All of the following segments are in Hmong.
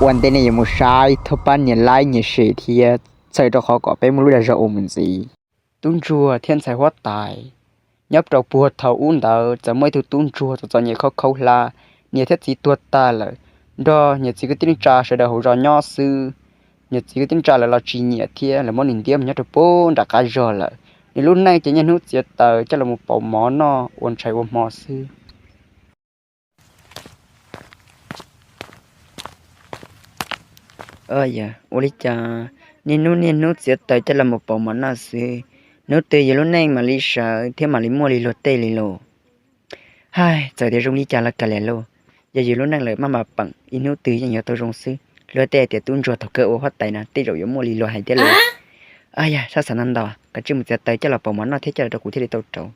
Ua ntej nej yuav mus saib thov pab nias like nias share thiab, txhawm rau qhov kom peb muaj lub dag zog ua mus ntxiv. Tub ntsuag thiab ntxhais huab tais nyob rau puag thaum ub ntawd txawm muaj ib tug tub ntsuag txom txom nyem khaub khaub hlab, niam thiab txiv tuag tag lawm, nrog niam txiv kwv tij neej tsa sawv daws hauv zos nyob xwb. Niam txiv kwv tij neej tsa lawv los tsis nyiam thiab lawv muab nws ntiab mus nyob rau puag nram qab zog lawm. Nws lub neej ces niaj hnub txiav taws coj los mus pauv mov noj ua ntshai ua hmo xwb. Ua li cas niaj hnub niaj hnub txiav taws coj los mus pauv mov noj xwb, hnub twg yus lub neej mam li sawv thiab mam li muaj li luag tej li lauj? Hais, txawm tias zoo li cas los kav liam lauj, yog yus lub neej lawm maj mam peem ib hnub twg yeej yuav tau zoo xwb. Luag tej hais tias tub ntsuag thaum kawg ua huab tais no tej zaum yuav muaj li luag hais thiab lauj. Yog sab xav ntau ntau, kav tsij mus txiav taws coj los pauv mov noj thiab coj los rau kuv thiaj li tau rauv.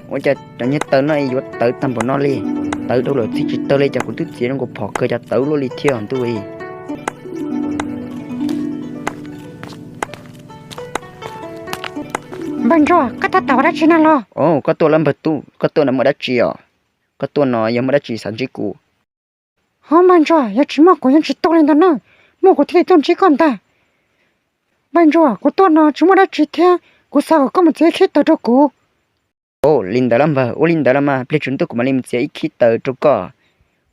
Ua cas cov niag taws no yuav tawv tag npaum no li? Tawv dhau lawm txhij tsis tau li, cas kuv twb txiav zoo nkaus phom kawg cas tawv luaj li thiab ntuj. Npawg Ntsuag, koj tuaj tau dab tsi no los? Koj tuaj los npawg tub, koj tuaj no muaj dab tsi os? Koj tuaj no yog muaj dab tsi xav ntsib kuv? Hov npawg Ntsuag, yog tsis muaj kuv yeej tsis tuaj li ntag na, muaj kuv thiaj li tuaj ntsib koj ntag. Npawg Ntsuag, kuv tuaj no tsis muaj dab tsi thiab, kuv xav kom koj mus txiav ib khib taws rau kuv. Ua li ntawd los npawg, ua li ntawd los mas pliag tsaus ntuj kuv mam li mus txiav ib khib taws rau koj.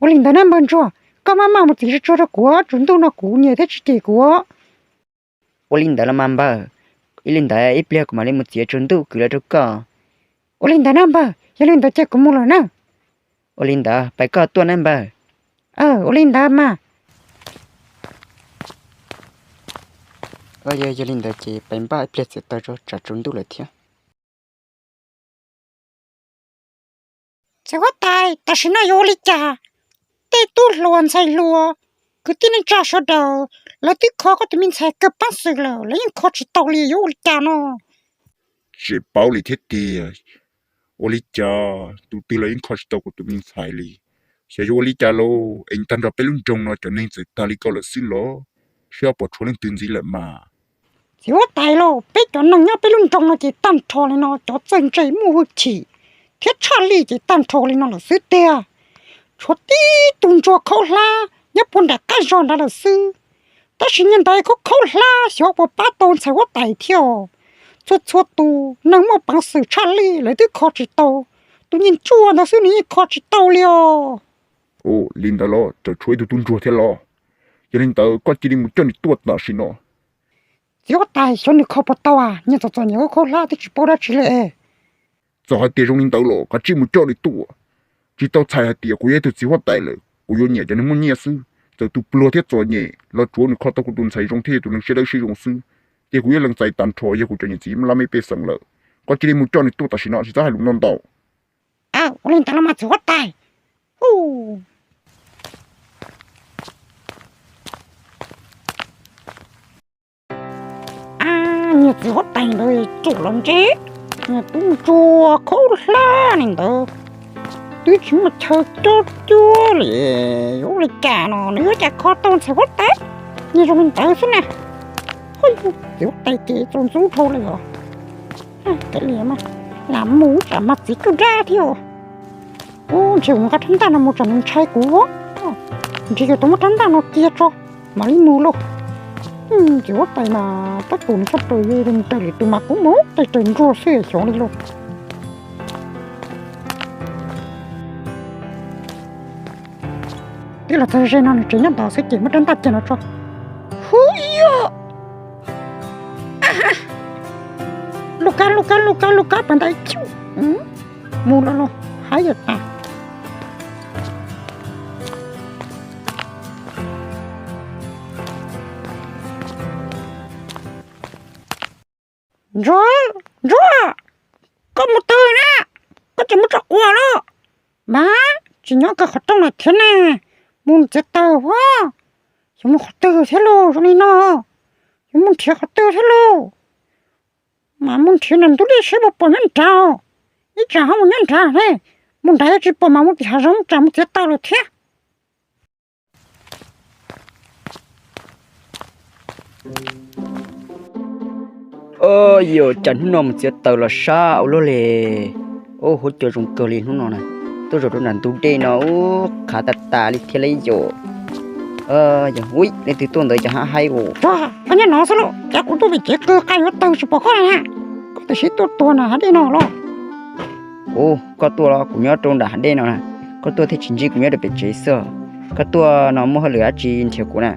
Ua li ntawd na npawg Ntsuag, koj maj maj mus txiav tsuag tsuag rau kuv, tsaus ntuj no kuv niam thiab tsis cem kuv. Ua li ntawd los mas npawg, ib li ntawd ib pliag kuv mam li mus txiav tsaus ntuj kwv los rau koj. Ua li ntawd na npawg, yog li ntawd ces kuv mus lawm na. Ua li ntawd pais koj tuaj na npawg. Ua li ntawd mas. Yog li ntawd ces pais npaj ib pliag txiav taws tso tsam tsaus ntuj lawm thiab. Txiv huab tais, tam sim no yuav ua li cas? Tej tub hluas ntxhais hluas, kwv tij neej tsa sawv daws, lawv twb kho koj tus me ntxhais kawg peev xwm lawm, lawv yeej kho tsis tau li, yuav ua li cas no? Tsis paub li thiab tiag, ua li cas tus twg los yeej kho tsis tau kuv tus me ntxhais li. Xyov yuav ua li cas lauj, es tag nrho peb lub nroog no cov neeg txawm tag li ko lawm xwb los? Seb pom tshuav leej twg ntxiv lawm mas. Txiv huab tais lauj, peb cov neeg nyob peb lub nroog no ces tag nrho li no, cov txawj ntse muaj hwj chim thiab tshaj lij ces tag nrho li no lawm xwb tiag. Tshuav tib tug ntsuag khaub hlab nyob puag nram qab zog nrad lawm xwb. Tab sis niag ntawd khaub khaub hlab xyov puas pab tau ntxhais huab tais thiab. Txhua txhua tus neeg muaj peev xwm tshaj lij lawv twb kho tsis tau, tus niag ntsuag ntawd xwb nws yeej kho tsis tau li os. Li ntawd los tseem tshuav ib tug tub ntsuag thiab los? Yog li ntawd koj cia li mus coj nws tuaj tam sim no. Txiv huab tais, xyov nws kho puas tau, niag txom txom nyem khaub hlab twb tsis paub dab tsi li. Txawm hais tias zoo li ntawd los kav tsij mus coj nws tuaj. Tsis tau txhais hais tias kuv yog ib tug txiv huab tais lawm kuv yuav nyiam cov neeg muaj nyiaj xwb, txawm tus pluag thiab txom nyem los tsuav nws kho tau kuv tus ntxhais zoo thiab yog tus neeg siab dawb siab zoo xwb, ces kuv yeej lees txais tag nrho yog kuv cov niam txiv laj mej pej xeem lawm. Koj cia li mus coj nws tuaj tam sim no tsis txhob hais lus ntau ntau. Ua li ntawd los mas txiv huab tais. Niag txiv huab tais ntawd txawm los ntshe niag tub ntsuag khaub hlab li ntawd twb tsis muaj chaw cob cuab li, yuav ua li cas no nws yuav cas kho tau ntxhais huab tais, niag zoo li ntawd xwb na. Txiv huab tais ces txaus ntxub dhau li os. Kav liam mas, lam mus tsam mas txiv cuj dab thiab. Ub, ntshe kuv mus nqa rab ntaj no mus tsam nws ntshai kuv. Ntshe yuav tau muab rab ntaj no cia tso, mam li mus lauj. Txiv huab tais mas tab tus nws tshaj plaws li, raws li tus mas kuv mus tej raws ntsuag xwb xyov li lauj. Twb los txog ze no nws tseem nyob ntawd xwb ces muab rab ntaj cia no tso. Hu yog, lub kab lub kab lub kab lub kab pas ntais, mus los los haib yam tas. Ntsuag, Ntsuag, koj mus twg na? Koj tseem mus tso quav los? Mas tsis nyob kawg qhov rooj no thiab ne, mus txiav taws hos. Xyov mus qhov twg thiab lauj, zoo li no, xyov mus nrhiav qhov twg thiab lauj. Mas mus nrhiav nram ntug dej seb puas pom nyob nrad, ib tsam ho mus nyob nrad ne. Mus nrad yog tsis pom mas mus tim hav zoov tsam mus txiav taws lawm thiab. Yog cas hnub no mus txiav taws los sab ua luaj li. Ub, huab cua zoo kawg li hnub no na. Tuaj zaum rau nram ntug dej no ub, qhav tas tas li thiab li yom. Ub, leej twg tuaj ntawd cas hab haib ua. Koj nyob no xwb los cas? Kuv tuaj pem tsev kawg, qab yuav taws tsis pom koj na. Koj tam sim tuaj tuag nram hav dej no los? Ub, koj tuaj los kuv nyob rau nram hav dej no na. Koj tuaj thiaj tsis ntsib kuv nyob rau pem tsev xwb. Koj tuaj no muaj hauj lwm dab tsi nrhiav kuv na?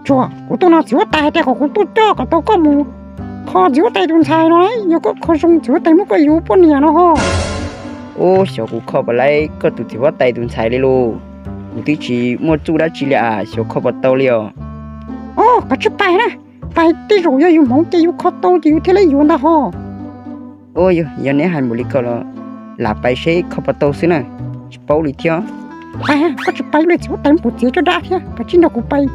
Tsuas kuv tuaj no txiv huab tais hais tias kom kuv tuaj coj kom tau koj mus kho txiv huab tais tus ntxhais no, yog koj kho zoo txiv huab tais muab koj yuav ua poj niam no ho. Ub, xyov kuv kho puas laib koj tus txiv huab tais tus ntxhais li lauj. Kuv twb tsis muaj txuj dab tsi li as, xyov kho puas tau li os. Os, koj tsis pais na, pais tej zaum yog yus hmoov ces yus kho tau ces yus thiaj li yuav ntag ho. Ub, yog neb hais npaum li ko los lam pais seb kho puas tau xwb na, tsis paub li thiab. Pais, koj tsis pais los txiv huab tais muab kuv txiav caj dab thiab, koj tsis nrog kuv pais.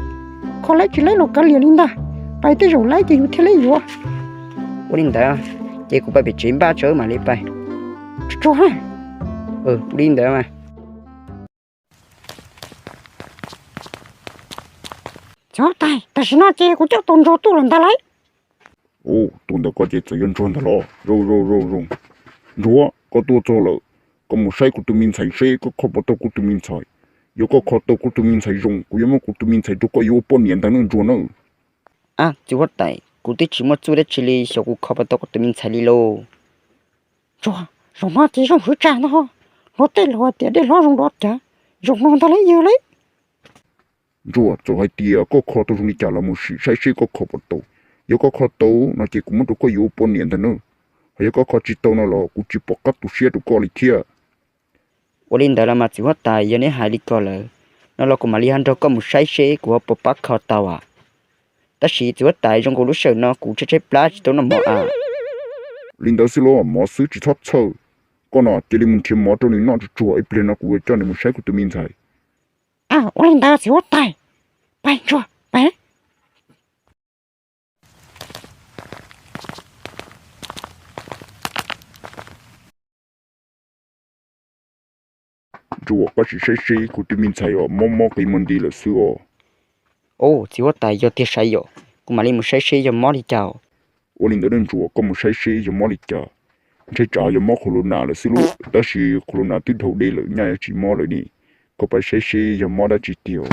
Kho laib tsis laib los kav liam li ntag, pais tej zaum laib ces yus thiaj li yuav. Ua li ntawd ces kuv pais pem tsev npaj tso mam li pais. Tsuas, ua li ntawd mas. Txiv huab tais, tam sim no ces kuv coj tus ntsuag tuaj lawm ntag lauj. Tus ntawd koj ces txawm yog ntsuag ntag los? Zoo zoo zoo zoo. Ntsuag, koj tuaj txog lawm, koj mus saib kuv tus me ntxhais seb koj kho puas tau kuv tus me ntxhais. Yog koj kho tau kuv tus me ntxhais zoo, kuv yuav muab kuv tus me ntxhais rau koj yuav ua poj niam ntag nawb ntsuag nawb. Ab, txiv huab tais, kuv twb tsis muaj txuj dab tsi li, xyov kuv kho puas tau koj tus me ntxhais li lauj. Ntsuag, zaum no ces zoo hwv tsam ntag ho. Luag tej laus hais tias dej hlob zoo dov cav, zaum no ntag lauj yawg lauj. Ntsuag, txawm hais tias koj kho tau zoo li cas los mus sim saib seb koj kho puas tau. Yog koj kho tau no ces kuv muab rau koj yuav ua poj niam ntag nawb. Ho yog koj kho tsis tau no los kuv tsis pom qab tu siab rau koj li thiab. Ua li ntawd los mas txiv huab tais, yog neb hais li ko lawm, no los kuv mam li ho nrog koj mus saib seb kuv ho puas pab kho tau as. Tab sis txiv huab tais, zoo nkaus lub sij hawm no kuv tshaib tshaib plab tsis tau noj mov as. Li ntawd xwb los? Mov xwb tsis txhob txhawj. Koj no cia li mus nrhiav mov rau nws noj tsuag tsuag, ib pliag no kuv yuav coj nws mus saib kuv tus me ntxhais. Ua li ntawd txiv huab tais, pais Ntsuag, pais. Ntsuag, koj sim saib seb kuv tus me ntxhais os, mob mob qi muag nti lawm xwb os. Txiv huab tais, yog tiag sav yom, kuv mam li mus saib seb yog mob li cas. Ua li ntawd Ntsuag, koj mus saib seb yog mob li cas. Ntshe tsam yog mob qhov lus nas lawm xwb lauj, tab sis qhov lus nas twb dhau dej lawm, nyaj yuav tsis mob lawm ni. Koj pab saib seb yog mob dab tsi tiag.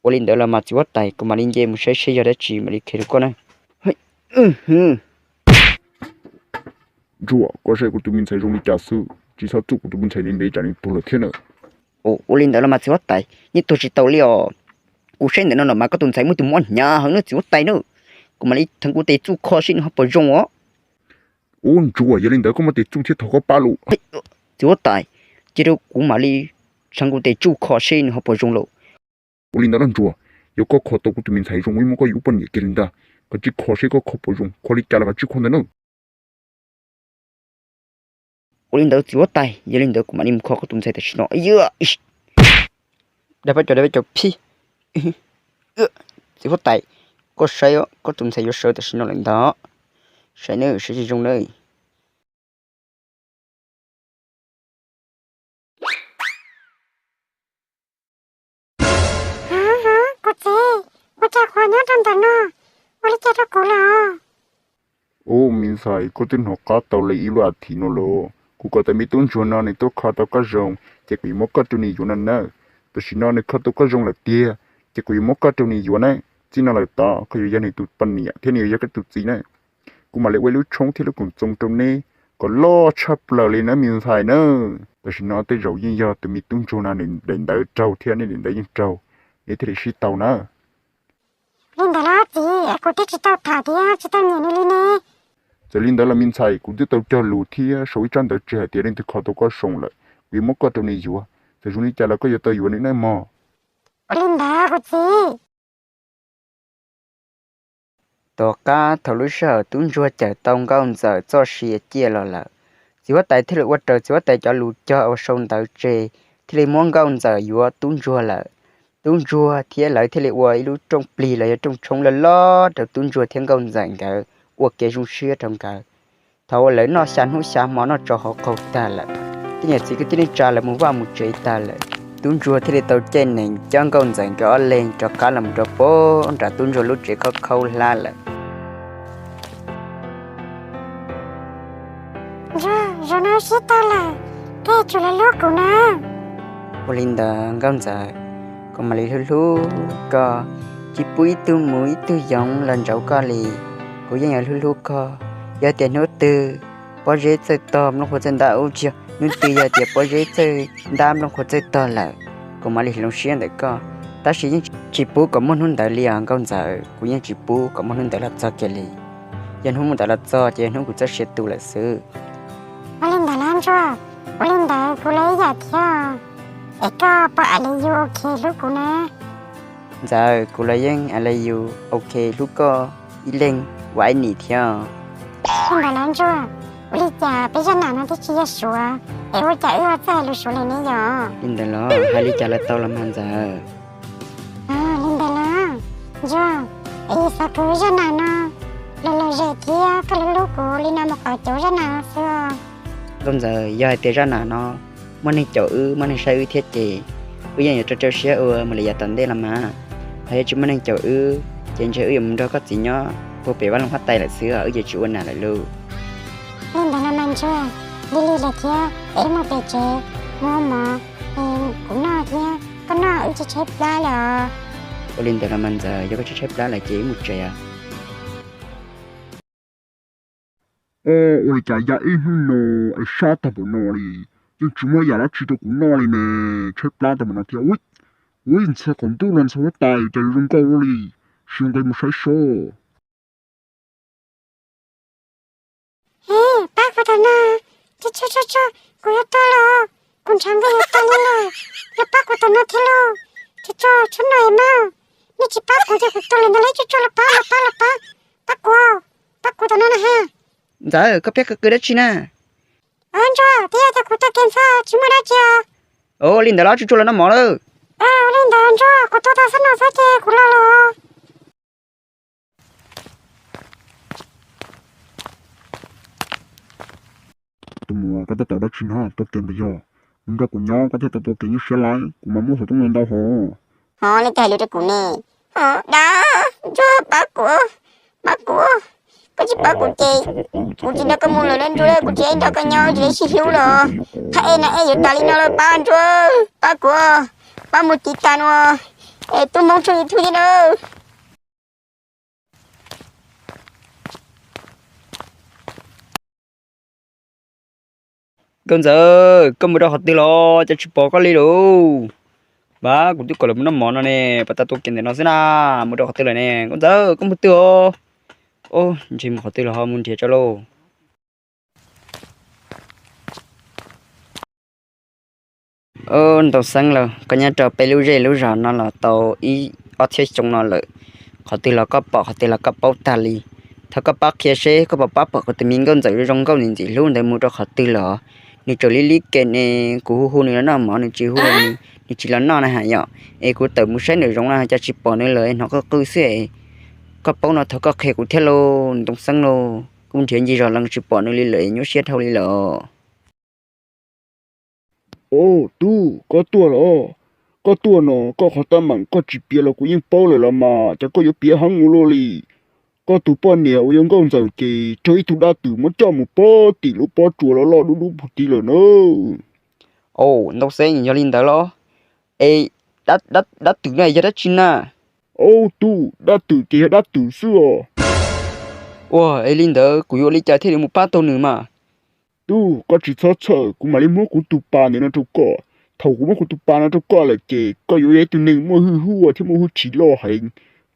Ua li ntawd los mas txiv huab tais, kuv mam li nce mus saib seb yog dab tsi mam li qhia rau koj na. Ntsuag, koj saib kuv tus me ntxhais zoo li cas xwb, tsis txhob txuj kuv tus me ntxhais li ntev tsam nws tuag lawm thiab na. Ua li ntawd los mas txiv huab tais, yeej tuag tsis tau li os. Kuv saib ntawm no los mas koj tus ntxhais muaj tus mob hnyav heev na txiv huab tais na. Kuv mam li theev kuv tes txuj kho seb nws ho puas zoo os. Ub Ntsuag, yog li ntawd koj muaj tes txuj thiab thov koj pab lauj. Txiv huab tais, cia rau kuv mam li theev kuv tes txuj kho seb nws ho puas zoo lauj. Ua li ntawd los Ntsuag, yog koj kho tau kuv tus me ntxhais zoo, kuv muab koj yuav ua poj niam kiag li ntag. Koj tsis kho seb koj kho puas zoo, kho li cas los koj tsis kho ntag na. Ua li ntawd txiv huab tais, yog li ntawd kuv mam li mus kho koj tus ntxhais tam sim no. Dab pab cov, dab pab cov phij. Txiv huab tais, koj saib, koj tus ntxhais yuav sawv tam sim no lawm ntag. Saib nawb, saib zoo zoo nawb. Kuv txiv, ua cas kuv nyob rau ntawm no, ua li cas rau kuv lawm? Ub, me ntxhais, koj twb hnov qab tau li ib lub as thiv no los. Kuv kom tus me tub ntsuag no nws tuaj kho tau koj zoo, ces kuv yuav muab koj rau nws yuav no na. Tam sim no nws kho tau koj zoo lawm tiag, ces kuv yuav muab koj rau nws yuav na. Txij no lawm tod koj yuav yog nws tus poj niam thiab nws yuav yog koj tus txiv na. Kuv mam li ua ib lub tshoob thiab lub koom txoos rau neb kom loj tshaj plaws li na me ntxhais na. Tam sim no tej zaum yeej yog tus me tub ntsuag no nws daim ntawv raug thiab neb daim ntawv yeej raug, neb thiaj li sib tau na. Li ntawd los txiv, kuv twb tsis tau tham thiab tsis tau nyiam nws li ne. Txawm li ntawd los me ntxhais, kuv twb tau cog lus thiab sau ib tsab ntawv tseg hais tias leej twg kho tau koj zoo lawm, kuv yuav muab koj rau nws yuav. Txawm zoo li cas los koj yuav tau yuav nws nawb mog. Ua li ntawd kuv txiv. Tom qab thaum lub sij hawm tub ntsuag cawm tau nkauj ntxawm txoj sia ciaj los lawm, txiv huab tais thiaj li ua raws txiv huab tais cov lus cog uas sau ntawv tseg, thiaj li muab nkauj ntxawm yuav tub ntsuag lawm. Tub ntsuag thiab lawv thiaj li ua ib lub rooj plig los yog rooj tshoob loj loj rau tub ntsuag thiab nkauj ntxawm nkawd ua kev zoo siab rau nkawd. Thaum uas lawv noj xya hnub xya hmo noj tsau haus qaug tag lawm, tej niam txiv kwv tij neej tsa lawv mus vaj mus tsev tag lawm, tub ntsuag thiaj li tau caij nees coj nkauj ntxawm nkawd ob leeg rov qab los rau pem nram tub ntsuag lub tsev khaub khaub hlab lawm. Zaum no wb sib tau lawm, koj yuav tsum los hlub kuv na. Ua li ntawd Nkauj Ntxawm, kuv mam li hlub hlub koj, tsis pub ib tug muv ib tug yoov los ntsaum koj li. Kuv yeej yuav hlub hlub koj. Yog tias hnub twg pob zeb txawj tog nplooj qhuav txawj ntab ub, tsis yog, hnub twg yog tias pob zeb txawj ntab nplooj qhuav txawj tog lawm, kuv mam li hloov siab ntawm koj. Tab sis yeej tsis pub kom muaj hnub ntawd li os Nkauj Ntxawm, kuv yeej tsis pub kom muaj hnub ntawd los txog kiag li. Yog hnub ntawd los txog ces yog hnub kuv txoj sia tu lawm xwb. Ua li ntawd los Ntsuag, ua li ntawd kuv los ib yam thiab, es koj puas I love you, ok, hlub kuv na? Ntxawm, kuv los yeej I love you, ok, hlub koj ib leeg, ua ib nim thiab. Li ntawd los Ntsuag, ua li cas peb zaj nam no twb tsis yog Suav, es ua cas wb ho txawj hais lus Suav li ne yom? Li ntawd los hais li cas los tau los mas Ntxawm. Li ntawd los Ntsuag, es xav kom zaj nam no los lom zem thiab koj hlub hlub kuv li no mus kom cov zaj nam no xwb. Nkauj Ntxawm, yog hais tias zaj nam no muaj neeg caum wb, muaj neeg saib wb thiab ces wb yeej yuav rau rau siab ua mus li yav tom ntej los mas. Ho yog tsis muaj neeg caum wb ces ntshe wb yuav mus nrog koj txiv nyob puag pem vaj loog huab tais lawm xwb os, wb ces tsis ua nam lawm lauj. Li ntawd los mas Ntsuag, lig lig lawm thiab, es wb mus pem tsev mus ua mov, kuv noj thiab koj noj, wb tsis tshaib plab lawm os. Ua li ntawd los mas Ntxawm, yog koj tsis tshaib plab lawm ces wb mus tsev os. Ua li cas yav ib hnub no es sab tag npaum no li, yeej tsis muaj yam dab tsi rau kuv noj li ne, tshaib plab tag npaum no thiab. Ua ntxhua qhov ntuj no ntxhua huab tais cas zoo nkauj ua li, sim nqis mus saib sob. Pab kuv tam no, kuv yuav tuag lawm, kuv ntshav nqi yuav tag li lawm, yog pab kuv tam no thiab lauj. Tsuag tsuag, tshuav no mas, nej tsis pab kuv ces kuv tuag lawm ntag lauj. Tsuag tsuag, los pab, los pab, los pab, pab kuv, pab kuv tam no na ha. Ntxawm, koj piav qw qw dab tsi na? Ntsuag, twb yog tias kuv tuag kiag ntxhua, tsis muaj dab tsi os. Ua li ntawd los Tsuag tsuag, los noj mov lawm. Ua li ntawd Ntsuag, kuv tuag tag xwb no xwb ces kuv los lawm. Tus muam, koj tab tom dab tsi no? Tua ke npaum yog, nws nrog kuv nyob koj thiaj tau tua ke nyuaj siab lawm, kuv mas muaj xov tooj ntau hov. Hov, nej twb hais lus rau kuv ne. Hov, dab, Ntsuag, pab kuv, pab kuv, koj tsis pab kuv ces kuv tsis nrog koj mus lawm lauj Ntsuag, kuv tsis nrog koj nyob, tsis sib hlub lawm. Qhov es no es yuav tas li no lawm, pab Ntsuag, pab kuv, pab mus tiv tas no, es tub Hmoob tshooj YouTube thiab na. Nkauj Ntxawm, koj mus rau qhov twg los cas tsis pom koj li lauj? Pab, kuv twb kom lawv mus noj mov no ne, pab, tab tua ke ntawm no xwb na, mus rau qhov twg lawm ne? Nkauj Ntxawm, koj mus twg os? Ub, ntshe mus qhov twg los ho mus nrhiav tso lauj. Ub, Ntoo Xeeb lauj, koj nyob rau peb lub zej lub zos no los tau ib ob txhiab xyoo no lawm, qhov twg los koj pom, qhov twg los koj paub tag li. Thov koj pab qhia seb koj puas pab pom kuv tus me Nkauj Ntxawm zoo nkauj ntxim ntxim hlub ntawd mus rau qhov twg lawm. Nws tsaum li li ke ne, kuv hu hu nws los noj mov nws tsis hu, nws tsis los noj na ha yom. Es kuv tawm mus saib nraum zoov no cas tsis pom nws lawm, hnov qw qw xwb es. Koj paub no thov koj qhia kuv thiab lauj, Ntoo Xeeb lauj, kuv nrhiav ncig zos lees tsis pom nws li lawm, nyuaj siab dhau li lawm. Au, tub, koj tuaj los? Koj tuaj no koj qhov teeb meem koj tsis piav los kuv yeej paub lawm los mas, cas koj yuav piav heev ua luaj li? Koj tus poj niam uas yog Nkauj Ntxawm ces raug ib tug dab twm muab coj mus pov tim lub pob tsuas loj loj dub dub puag tid lawm na. Au, Ntoo Xeeb, yog li ntawd los? Es dab twm no yog dab tsi na? Au tub, dab twm ces yog dab twm xwb os. Ua, es li ntawd kuv yuav ua li cas thiaj li mus pab tau nws mas? Tub, koj tsis txhob txhawj, kuv mam li muab kuv tus pas ntawm no rau koj. Thaum kuv muab kuv tus pas no rau koj lawm ces koj yuav yog ib tug neeg muaj hwj huaj thiab muaj hwj chim loj heev.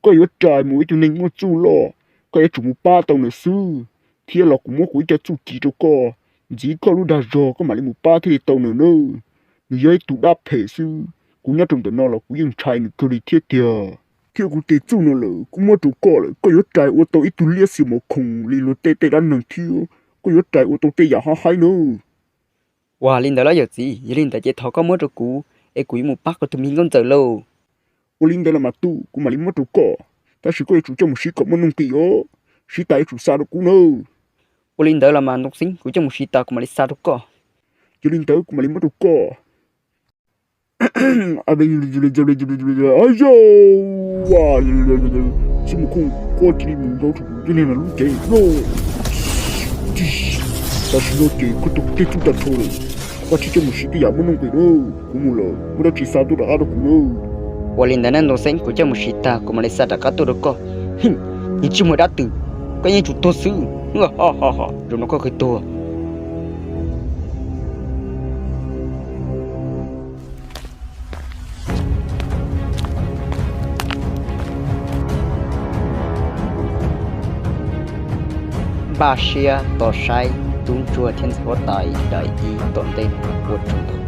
Koj yuav rais mus ua ib tug neeg muaj txuj loj, koj yuav tsum mus pab tau nws xwb. Thiab los kuv muab kuv ib co txuj ci rau koj, ntxiv koj lub dag zog koj mam li mus pab thiaj li tau nws nawb. Nws yog ib tug dab phem xwb, kuv nyob rau ntawm no los kuv yeej ntshai nws kawg li thiab tiag. Thiab kuv tes txuj no lawm kuv muab rau koj lawm, koj yuav rais ua tau ib tug liab xiam mos khoom li luag tej tej dab neeg thiab koj yuav rais ua tau tej yam hab haib nawb. Ua li ntawd los yawm txiv, yog li ntawd ces thov koj muab rau kuv es kuv yuav mus pab kuv tus me Nkauj Ntxawm lauj. Ua li ntawd los mas tub, kuv mam li muab rau koj, tab sis koj yuav tsum coj mus siv kom muaj nuj nqis os, siv tas yuav tsum xa rau kuv nawb. Ua li ntawd los mas Ntoo Xeeb, kuv coj mus siv tas kuv mam li xa rau koj. Yog li ntawd kuv mam li muab rau koj. Xib mus khoom koj cia li mus nrog kuv nyob li no lub cev lauj. Tam sim no ces koj tau tej txuj tag nrho lawm, koj cia li coj mus siv tej yam muaj nuj nqis na. Kuv mus lawm, muaj dab tsi xa tuaj rov qab rau kuv na. Ua li ntawd nawb Ntoo Xeeb, kuv coj mus siv tag kuv mam li xa rov qab tuaj rau koj. Yeej tsis muaj dab twg, koj yeej tsum tuag xwb. Zaum no koj kawg tuag. Npaj siab tos saib tub ntsuag thiab ntxhais huab tais daim ib tom ntej ua tsaug ntau.